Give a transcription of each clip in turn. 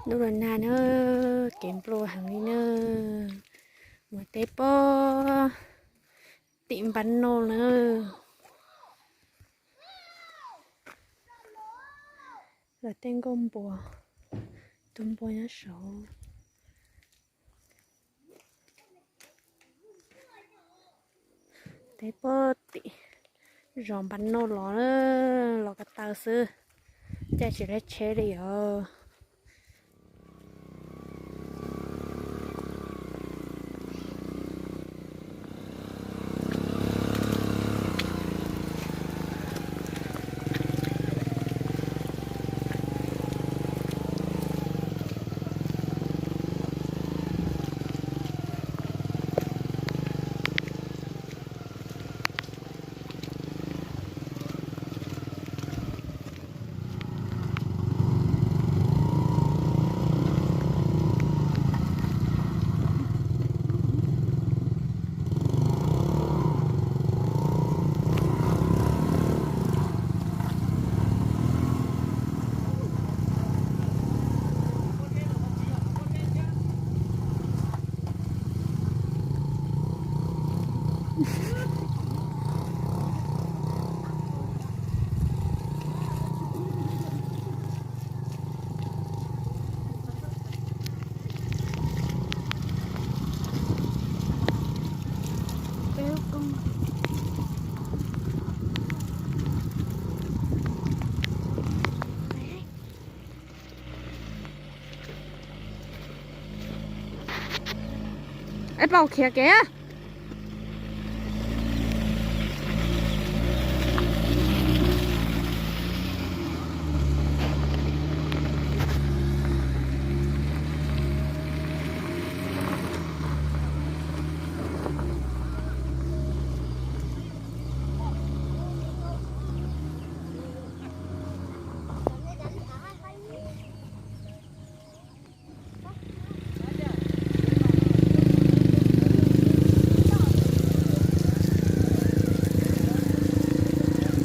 Nub los nag na, kev npluag heev li na. Mus teb pob tim npab noj na. Los tej nkauj npua, tus npua nyob saud. Teb pob tim zos npab noj los, los ko taw xwb, caij tsis laib tsheb li os. Es pab khiav kev.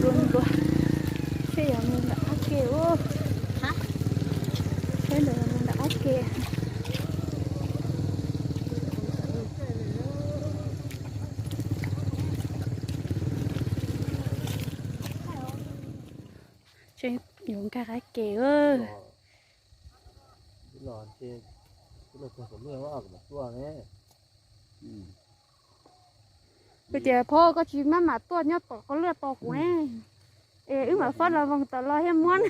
Npluag npluag, seb yuav mus nram qab ke ub. Seb ntawd mus nram qab ke. Seb yuav nkag qab ke. Kuv tias, Phauj, koj tsis maj mam tuaj nyob tom qhov luaj tos kuv, es wb mam fab los voos tom los thiaj muab.